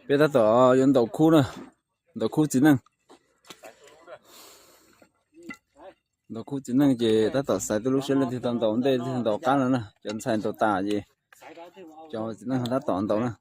Peb tab tom yuav ntaus khub na, ntaus khub txiv neej. Ntaus khub txiv neej ces tab tom xaiv tej lub siab leej twg tau ntaus ntej, leej twg ntaus qab no na. Cov ntxhais ntaus tas ces cov txiv neej tab tom ntaus na.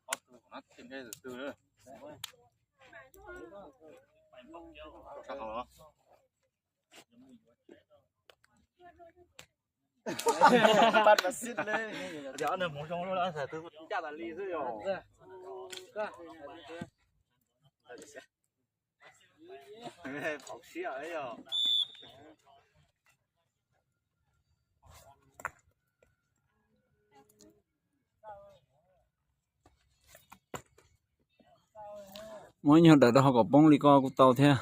Muab ib nyuag daws rau hauv kom poob li ko kuj tau thiab.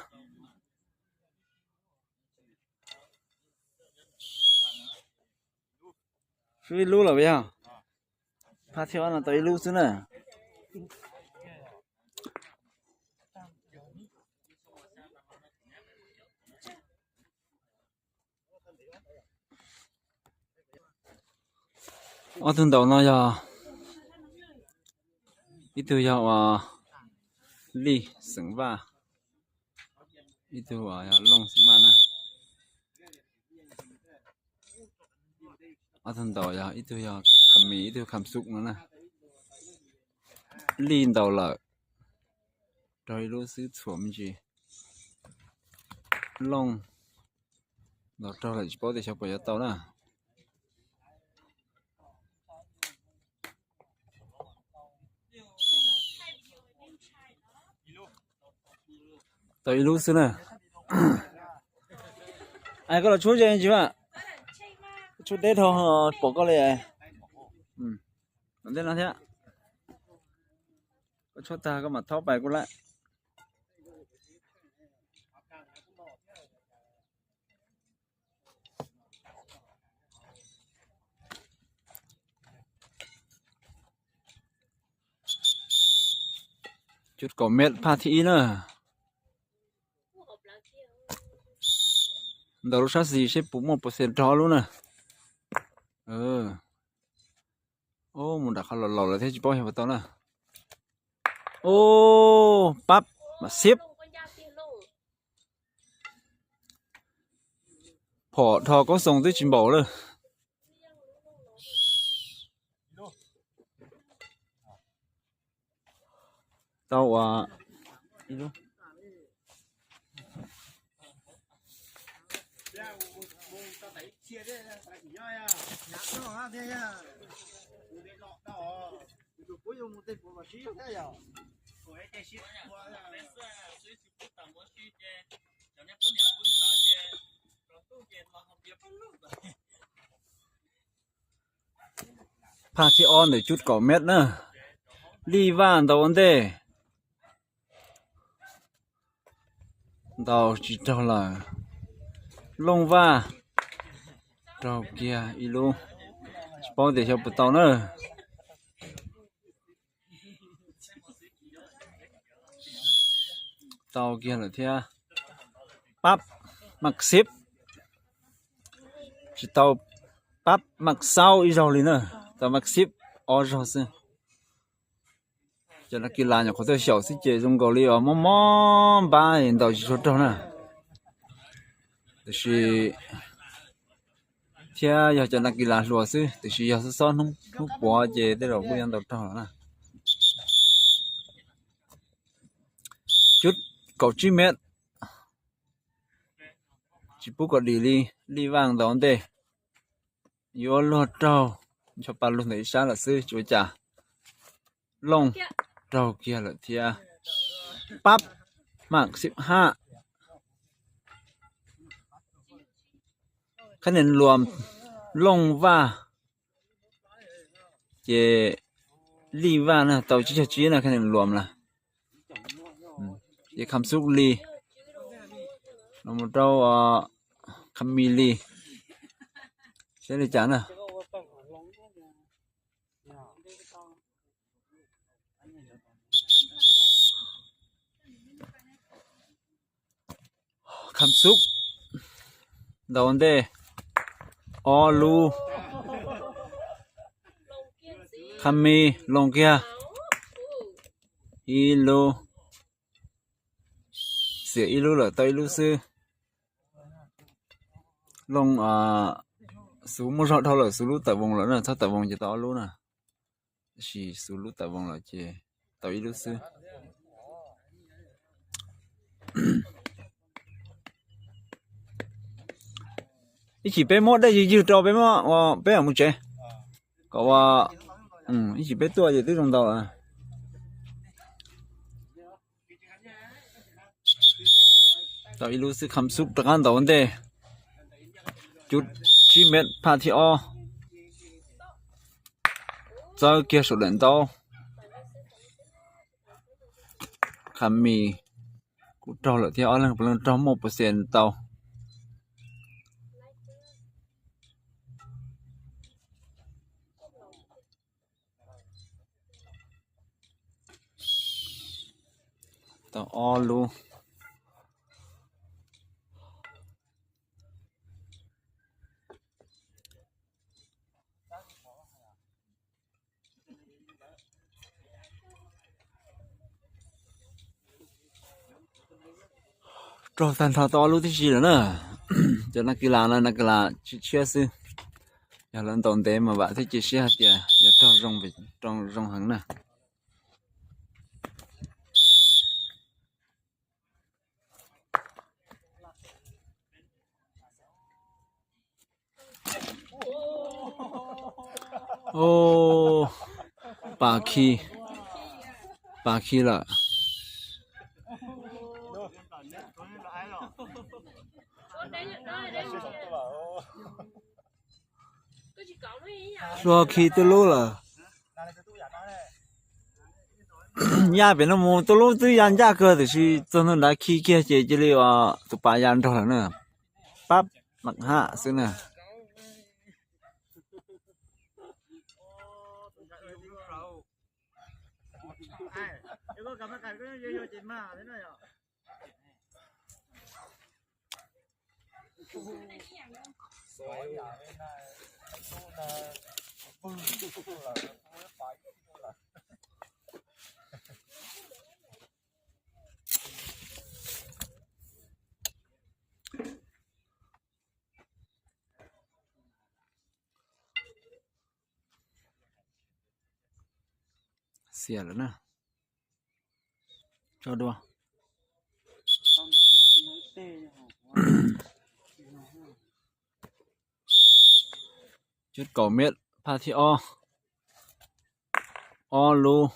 Sub ib lub los yog? Phab thib ob no tau ib lub xwb na. Ob tug ntaus no yog, ib tug yog uas Lij xeem Vaj, ib tug uas yog Looj xeem Vaj na. Ob tug ntaus yog ib tug yog Kham Mis, ib tug Kham Xub no na. Lij ntaus lawm, raug ib lub xwb txhuam me ntsis. Looj ntaus raug lawm tsis paub tias xyov puas yuav tau na. Tau ib lub xwb na. Koj los tshuab ze tsis mas, tshuab deb dhau pom koj li. Ntej no thiab, koj tshuab tag koj mam thaub pais kuj lawm. Cuj kaum mev phaj thib ib na. Ntaus lub sab xis seb puas muaj pov xees rog lub na. Mus nram qhov laus laus lawm thiab tsis paub yog puas tau na. Pab mam xib. Phom dhos Kaub Xoo twb tsis npaum lawm. Tau ua ib lub. Phaj thib ob ntawm cuj kaum mev na. Lij Vaj ntaus ua ntej. Ntaus tsis raug lawm. Looj Vaj raug kiag ib lub. Tsis paub tias xyov puas tau na. Tau kiag lawm thiab. Pab mam xib. Tsis tau, pab mam xaub ib zaug li na. Tau mam xib ob zaug xwb. Cov nas kis las nyuam qhuav tuaj xyaum xwb ces zoo nkaus li os mob mob npab ntaus tsis tshua raug na. Tiam sis thiab yog cov nas kis las hluas xwb, tiam sis yog xob xob hnub puav ces tej zaum kuj yuav ntaus raug lawm na. Cuj kaum tsib mev. Tsis pub kom dim li, Lij Vaj ntaus ntej. Yuav luag raug, ncho pa lug ntawm ib sab lawm xwb tsis ua cas. Looj raug kiag lawm thiab. Pab mam xib haj. Khab niam luam Looj Vaj ces Lij Vaj na tau tsib caug tsib na khab niam luam na. Ces Kham Xub Li los mus rau Kham Mis Li. Saib li cas na. Kham Xub ntaus ntej ob lub. Kham Mis looj kiag. Ib lub, xiam ib lub lawm, tau ib lub xwb. Looj, Xus muaj zog dhau lawm, Xus lub tawm voos lawm na, txhob tawm voos ces tau ob lub na. Tab sis Xus lub tawm voos lawm ces tau ib lub xwb. Ib chim peb muab dej ywg ywg rau peb, peb mam mus tsev. Kom ua, ib chim peb tuaj ces twb zoo ntau lawm. Tau ib lub xwb, Kham Xub rov qab ntaus ua ntej. Cuj tsib mev phaj thib ob. Txawb kiag saum daim ntaub. Kham Mis kuj raug lawm thiab, ob leeg puav leej raug muaj pua xes tau. Tau ob lub. Raug tag nrho tau ob lub tib si lawm na. Cov nas kis las no nas kis las tshiab tshiab xwb. Yog lawv ntaus ntev mas vam thiab cia siab hais tias yuav raug zoo, raug zoo heev na. Pas khi, pas khi lawm. Hlua khi twb lub lawm. Ya pem no mus twb lub twb ya ncaj kawg, tiam sis txog ntua nrad khi kiag ces cia li tus pas ya nrog lawm na. Pab mam haj xwb na. Xiam lawm na. Tso dua. Cuj kaum mev phaj thib ob. Ob lub.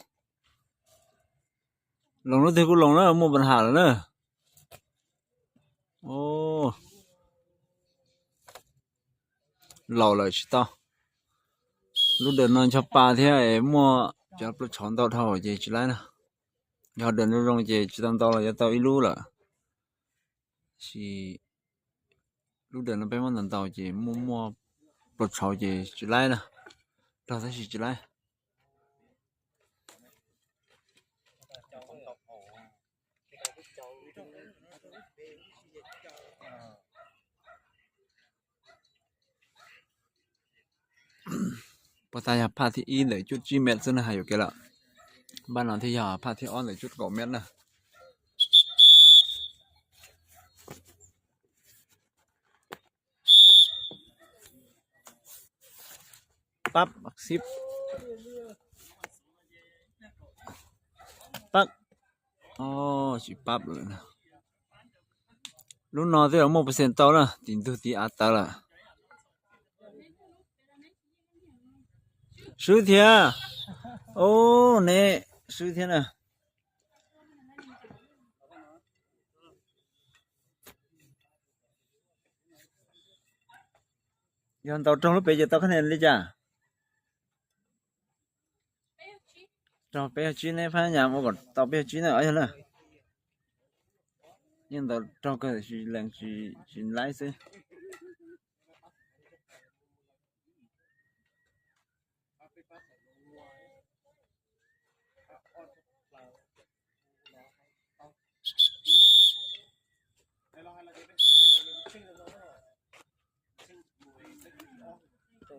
Loos lub twg kuj loos na, muaj pas has lawm na. Laus lawm tsis tau. Lub dawm no ncho pa thiab es muaj cov pluas tshauv ntau dhau ces tsis laib na. Yog dawm zoo zoo ces tsis tau ntau los yuav tau ib lub lawm. Sis lub dawm no peb muab ntau ntau ces muaj muaj pluas tshauv ces tsis laib na. Raug tab sis tsis laib. Puas tas yog phaj thib ib ntawm cuj tsib mev xwb na, hais yuam kev lawm. Npaj no thiaj yog phaj thib ob ntawm cuj kaum mev na. Pab xib. Pab. Tsis pab lawm. Lub no twb muaj percent tau na, tiv ntug tiv av tawv lawm. Swb thiab. Ub, neb swb thiab na. Yog ntaus raug lub pem ces tau khab nias li cas? Raug peb caug tsib, neb phab nyas ua kom tau peb caug tsib na, yog na. Yeej ntaus raug kawg, lees tsis laib xwb.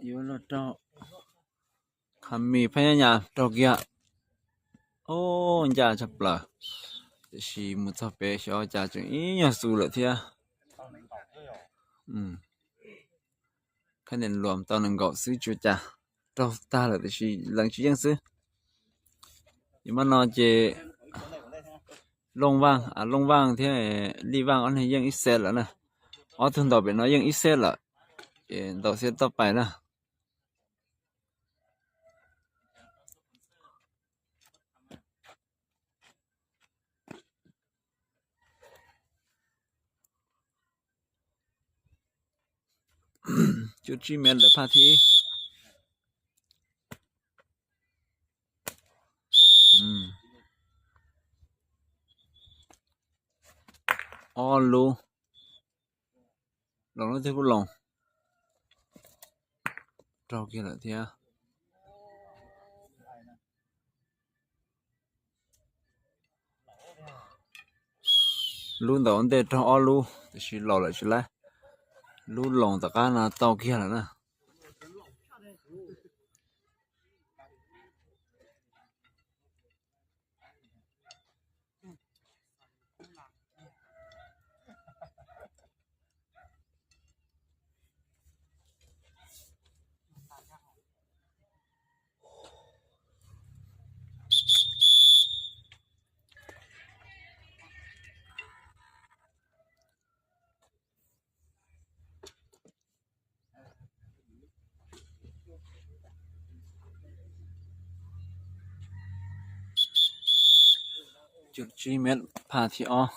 Yuav luag raug. Khas mis phab nyab nyas raug kiag. Ncaj tshaj plaws. Tiam sis mus txog pem xyov cas tseem ib nyuag xu lawm thiab. Khab niam luam tau nees nkaum xwb tsuas cas raug tag lawm tiam sis lees tsis yeej xwb. Yog mas no ces Looj Vaj, Looj Vaj thiab Lij Vaj ob neeg yeej ib set lawm na. Ob tug ntaus pem no yeej ib set lawm, ces ntaus set toj pais na. Cuaj tsib mev lawm phaj thib ib. Ob lub, los lub twg kuj los raug kiag lawm thiab. Lub ntaus ntej raug ob lub tiam sis laus lawm tsis laib. Lub loos tom qab no tau kiag lawm na. Cuaj tsib mev phaj thib ob.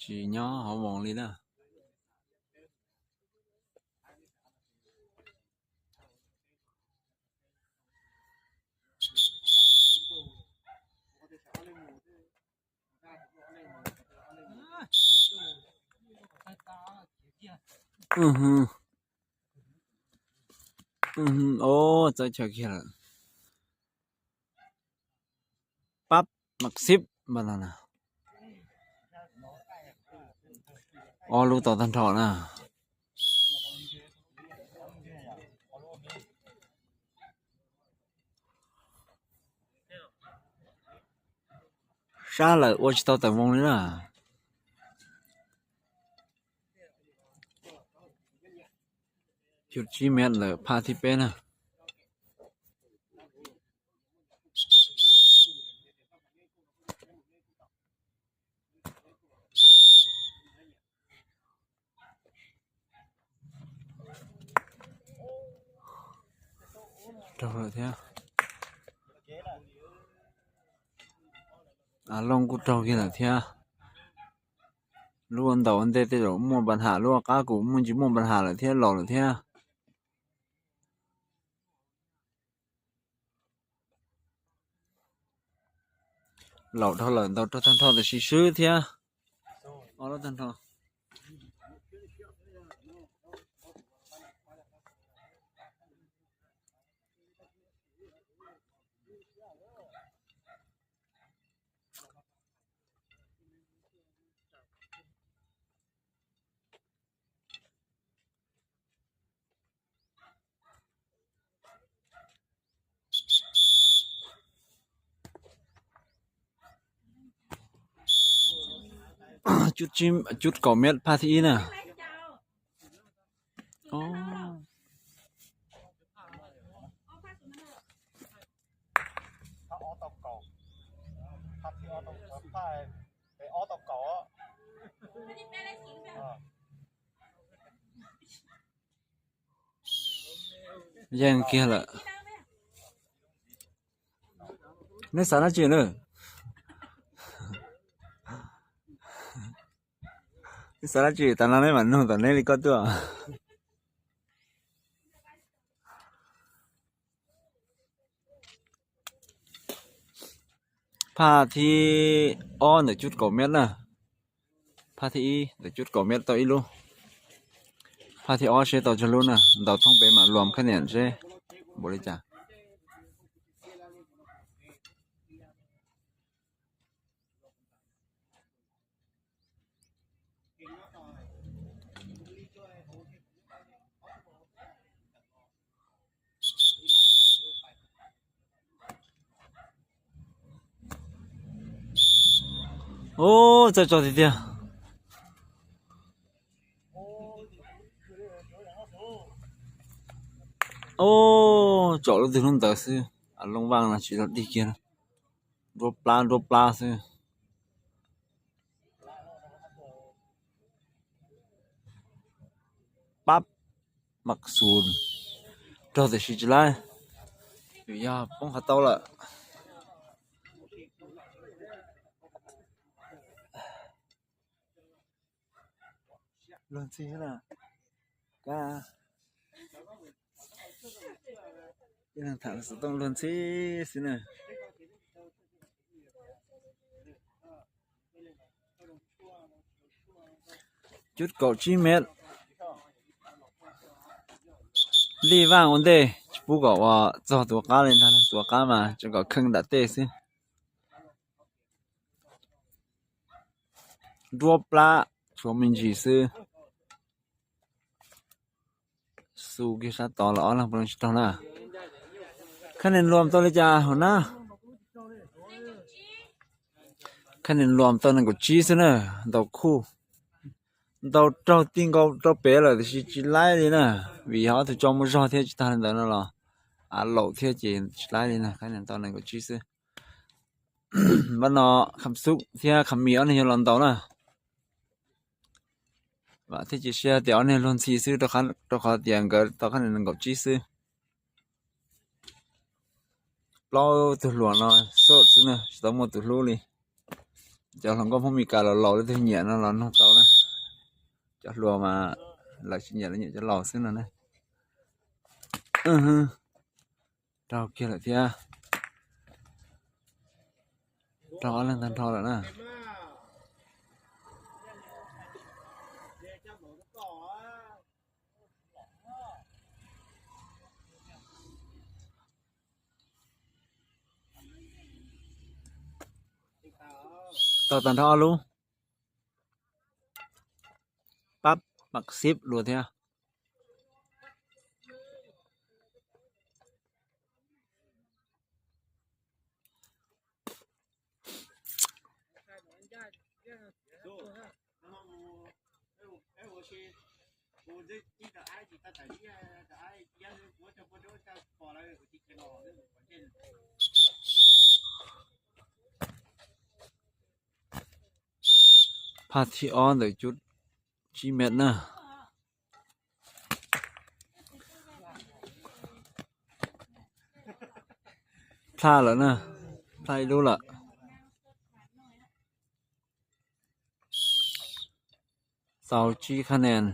Tsis nyob hauv voos li na. Txawb chaw kiag lawm. Pab mas xib npaj no na. Ob lub tau tag nrho na. Sab lawm ua tsis tau tawm voos li na. Cuaj tsib mev lawm phaj thib peb na. Raug lawm thiab. Looj kuj raug kiag lawm thiab. Lub ntaus ntej tej zaum muaj npa ham, lub qab kuj muaj ntsis muaj npa ham lawm thiab, laus lawm thiab. Laus dhau lawm, ntaus raug tag nrho tiam sis swb thiab. Ob lub tag nrho. Cuj kaum mev phaj thib ib na. Yeej kiag lawm. Neb xav dab tsi na? Neb xav dab tsi tas no neb mam nug tom neb li koj tuaj. Phaj thib ob ntawm cuj kaum mev na. Phaj thib ib ntawm cuj kaum mev tau ib lub. Phaj thib ob seb tau tsawg lub na, ntaus thoob pem mam luam khab niam seb npaum li cas. Ub, txawj tso tiag tiag. Ub, tsom lub twg lub ntawd xwb. Looj vaj no tsis tau dig kiag, nruab plab nruab plab xwb. Pab mam xus raug tiam sis tsis laib, vim yog poob qhov tau lawm. Luag ntxhi na, kab, ib leeg tham xov tooj luag ntxhi xwb na. Cuj kaum tsib mev, lij vaj ua ntej tsis pub kom ua txog tus qab li ntag, tus qab mas tseem kom kheej nram tej xwb. Nruab plab tshuav me ntsis xwb. Xu kiag sab tod los ob leeg puav leej tsis raug na. Khab nias luam tau li cas hauv na? Khab nias luam tau nees nkaum tsib xwb na, ntaus khuj. Ntaus raug ti nkaus rau pem lawm tiam sis tsis laib li na, vim yog ob tug tso muaj zog thiab tsis tag li ntawd no los av laum thiab ces tsis laib li na, khab nias tau nees nkaum tsib xwb. Npaj no Kham Xub thiab Kham Mis ob neeg yuav los ntaus na. Vam thiab cia siab tias ob neeg luag ntxhi xwb rau qhov tias nkawd tau khab nias nees nkaum tsib xwb. Plaub tug hluas no xoj xwb na, tsis tau muaj tus hlub li. Cov hluas nkauj Hmoob Mes Kas los laus leej twg nyiam no los nug tau na. Cov hluas mas lawv tsis nyiam, lawv nyiam cov laus xwb no na. Raug kiag lawm thiab. Raug ob leeg tag nrho lawm na. Tau tag nrho ob lub. Pab mam xib dua thiab. Phaj thib ob ntawm cuj tsib mev na. Plaj lawm na, plaj ib lub lawm. Tau tsib khab nias.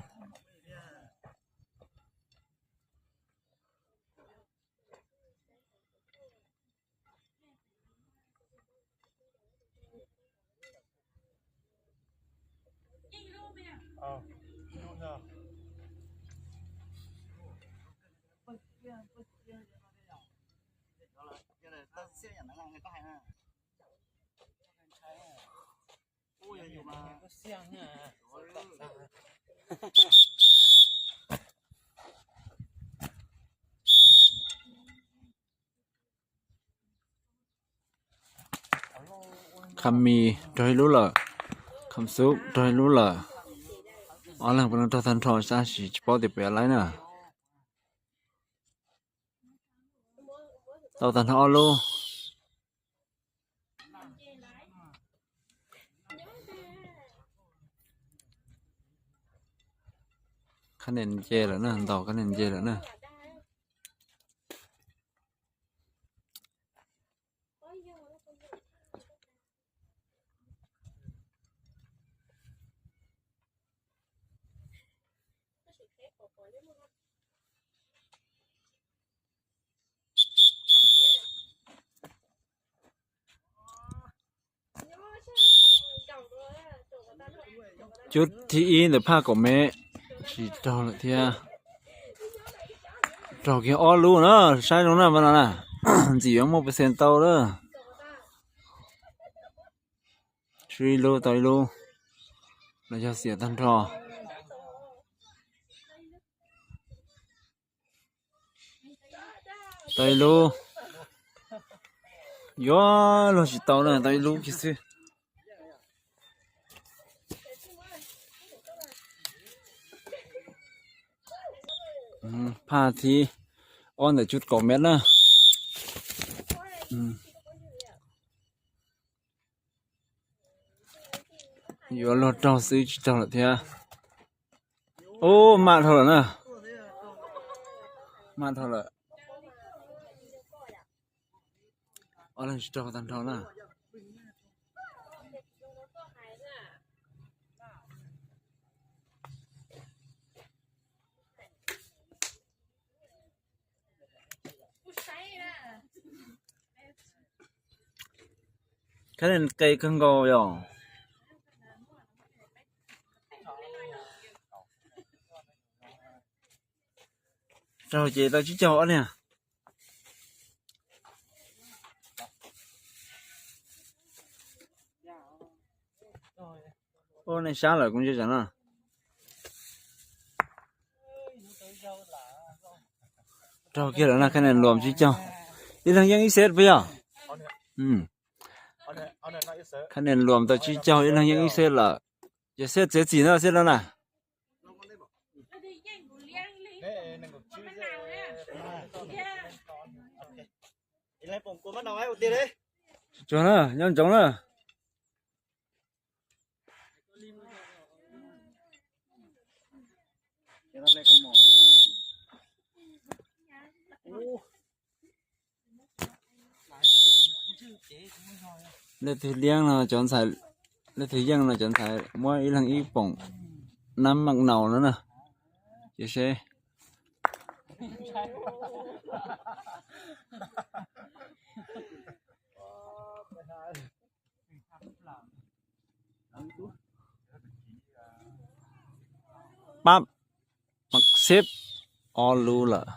Kham Mis raug ib lub lawm, Kham Xub raug ib lub lawm. Ob leeg puav leej raug tag nrho tab sis tsis paub tias puas yuav laib na. Tau tag nrho ob lub. Khab nias nce lawm na, ntaus khab nias nce lawm na. Cuj thib ib ntawm phaj kaum mev, tsis raug lawm thiab. Raug kiag ob lub na, saib zoo na, no na, ntxim yuav muaj percent tau lawm. Swb ib lub tau ib lub, los yog xiam tag nrho. Tau ib lub, yuav luag tsis tau na, tau ib lub kiag xwb. Phaj thib ob ntawm tsib kaum mev na. Yuav luag raug xwb tsis raug lawm thiab. Ub, maj dhau lawm na. Maj dhau lawm. Ob leeg tsis raug tag nrho na. Khab nia qe kawg nkaus yom. Raug ces tau tsib caug ob niag. Ub, nej sab lawm kuv ntsia tsam no. Raug kiag lawm na, khab nia luam tsib caug, ib leeg yeej ib xeb puas yog? Khab nia luam tau tsib caug, ib leeg yeej ib xeb lawm. Ces xeb txiav txim na, xeb no na. Tsuag na, nyob ntsoov na. Leej twg liab no cov ntxhais, leej twg yeej no cov ntxhais muab ib leeg ib poom nab meej naus no na. Ces seb. Pab, mas xeb ob lub lawm.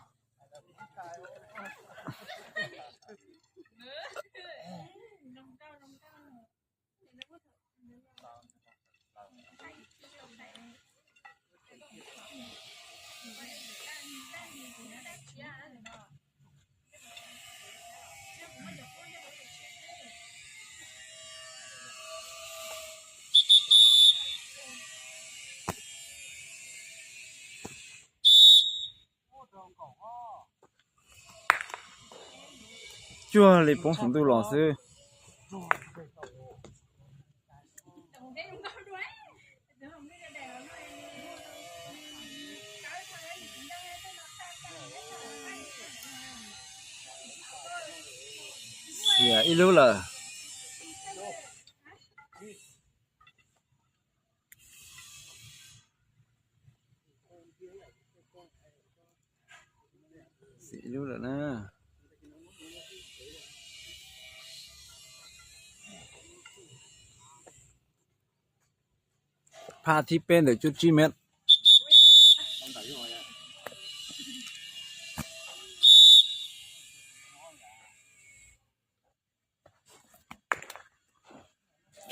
Cuag li poob saum ntuj los xwb. Xiam ib lub lawm. Xiam ib lub lawm na. Phaj thib peb ntawm cuaj tsib mev.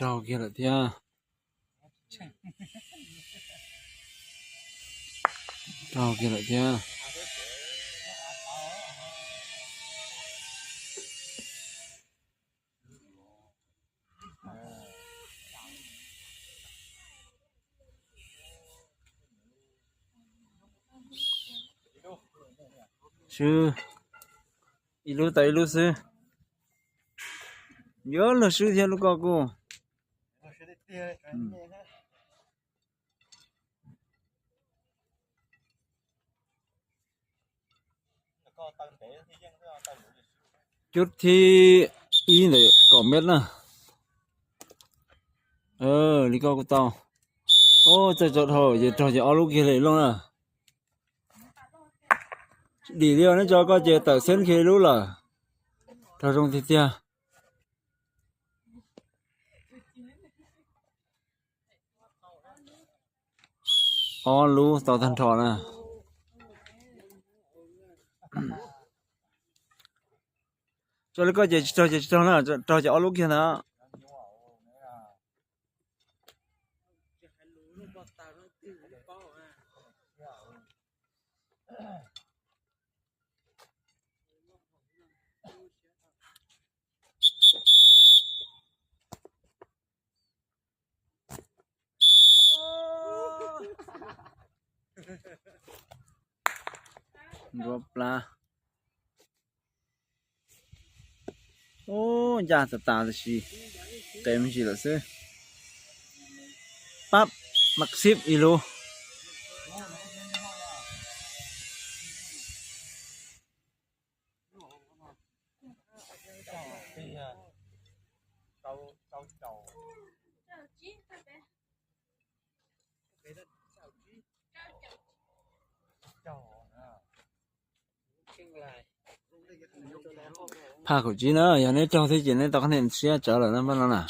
Raug kiag lawm thiab. Raug kiag lawm thiab. Swb, ib lub tau ib lub xwb. Yuav luag swb thiab lub ko kuj. Cub thib ib ntawm kaum mev na. Li ko kuj tau. Ub, txawj tso dhau ces raug ces ob lub kiag li loj na. Dim li os, neb tso koj ces tawm xeeb kiag ib lub lawm. Raug zoo tiag tiag. Ob lub tau tag nrho na. Tso li koj ces tsis raug ces tsis raug na, raug ces ob lub kiag ntag. Nruab plab. Ub, ncaj tas tas tiam sis qev me ntsis lawm xwb. Pab, maj xib ib lub. Phaj kaum tsib na, yog neb raug thiab ces neb tau qhab nias siab tsawv lawm na, npaj no na.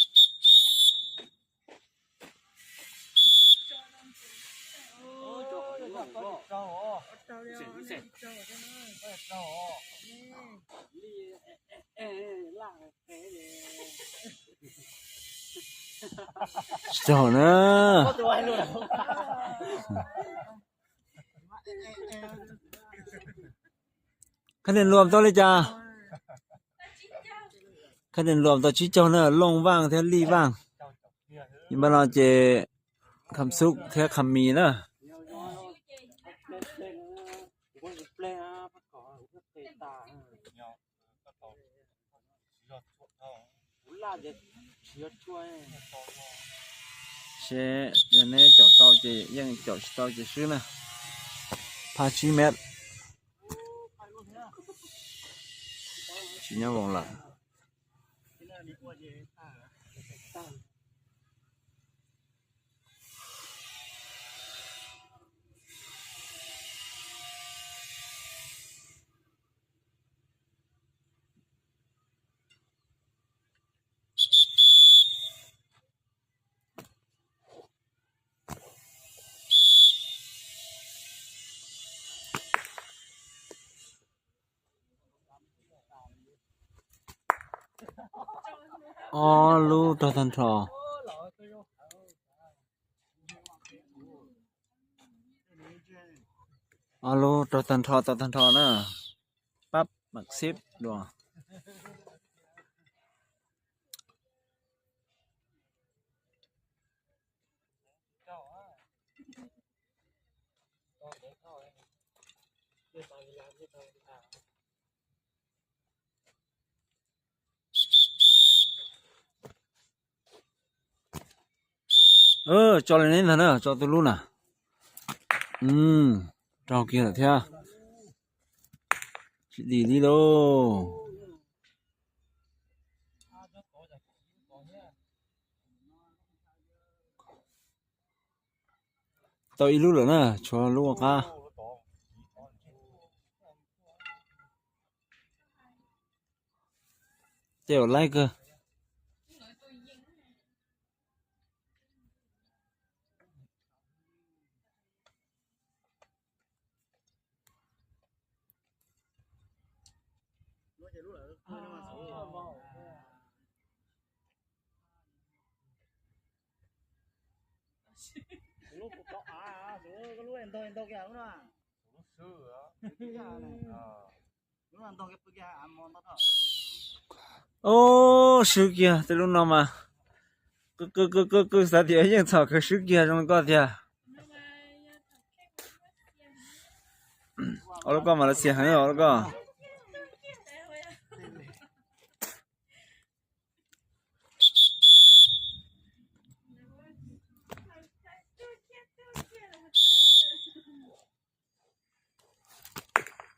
Tsis raug na. Khab nias luam tau li cas? Khab nias luam tau tsib caug na, looj vaj thiab lij vaj. Npaj no ces kham xub thiab kham mis na. Seb yog neb caum tau ces yeej, caum tsis tau ces swb na. Phaj tsib mev. Tsis nyob voos lawm. Ob lub rog tag nrho. Ob lub rog tag nrho, tau tag nrho na. Pab mam xib dua. Tso li neb ntag na, tso tus lub na. Raug kiag lawm thiab. Tsis dim li lauj. Tau ib lub lawm na, tshuav lub ua qab. Tej zaum laib kawg. Ub, swb kiag tej lub no mas. Qw qw qw qw xav tias yeej txhom kawg, swb kiag zoo li koj tiag. Ua lub koj mas lawv xiam heev ua lub koj.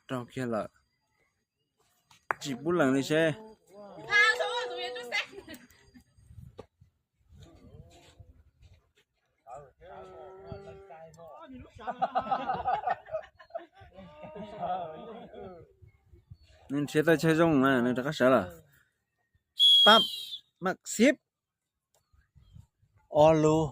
Raug kiag lawm. Tsis pub lees li seb. Nws nrhiav tau chaw zoo na, nws rov qab sawv lawm. Pab, mam xib. Ob lub.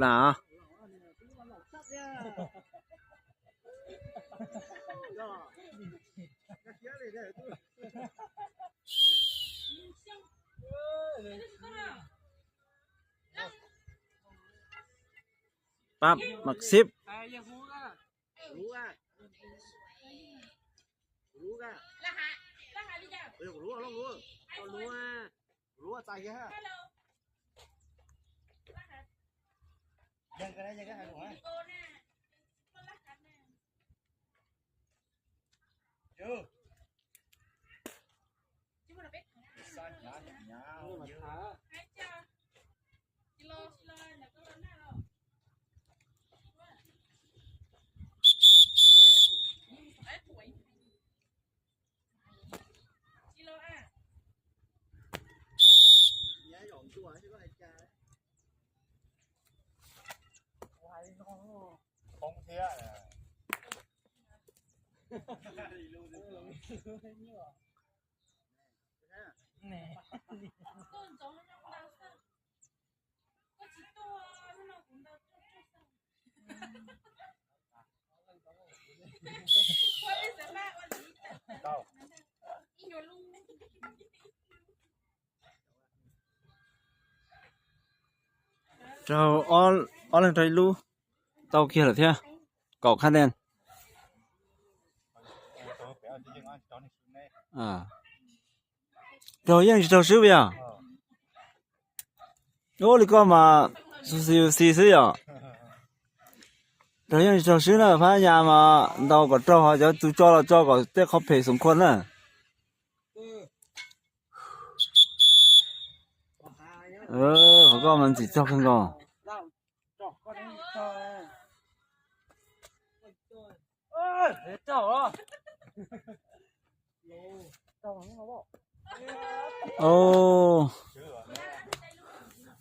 Lam. Pab, mas xib. Raug ob leeg raug ib lub, tau kiag lawm thiab. Kaum khab dees. Raug yeej tsis raug swb puas yog? Ub, li koj mas xis xis xwb yom. Raug yeej tsis raug swb na, phab nyas mas ntaus kom raug, cov tus tso los tso kom tej qhov phem xoom khua na. Qhov koj mas ntxim txog kawg nkaus.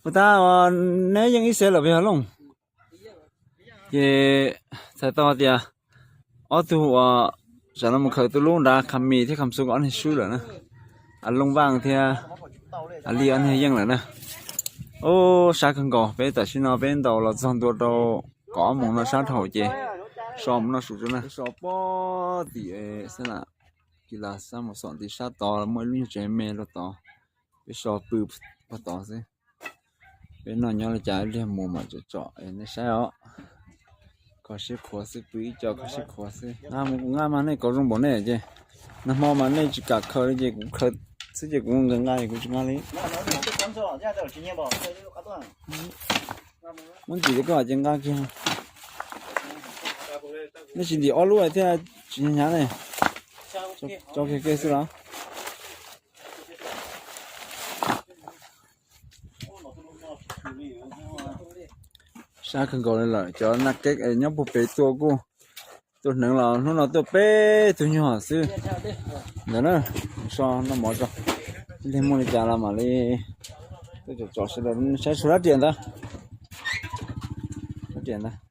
Ua tab neb yeej ib xev lawm puas yog Looj? Ces txhais tau tias ob tug uas sawv no mus khaws tus lub nrad, Kham Mis thiab Kham Xu, ob niag swb lawm na. A Looj Vaj thiab A Li ob niag yeej lawm na. Ub, sab kawg nkaus, peb tam sim no peb ntaus los txog ntua rau kaum ob moos no sab dhau ces so mus noj su tso na. So pob tim xab las, kis las xab mus xom nti sab tod muaj ib lub nyuag tsev me rau tod, peb so pw pog tod xwb. Peb noj nyob li cas ib pliag mus mam tsom tsom nej saib os. Kho siab khuav xwb, pw ib co kho siab khuav xwb. Nqa mus kuv nqa mas nej kauv zoo npaum nej ces, nag hmo mas nej tsis kam khaws li ces kuv khaws xwb ces kuv nqa nqa kuv tsis nqa li. Muab ntxim li koj ces nqa kiag. Nej tsis ntim ob lub thiaj tsis hnyav ne. Tso kiag kiag xwb los. Sab kawg nkaus li lawm, cov naj keb nyob puag pem tuaj kuj tuaj hneev los hnub no tuaj peb tug nyuag xwb ntawd na. So noj mov tso, ib pliag muaj li cas los mam li tuaj tsom tsom sawv daws saib txhua rab riam ntawd. Rab riam ntawd.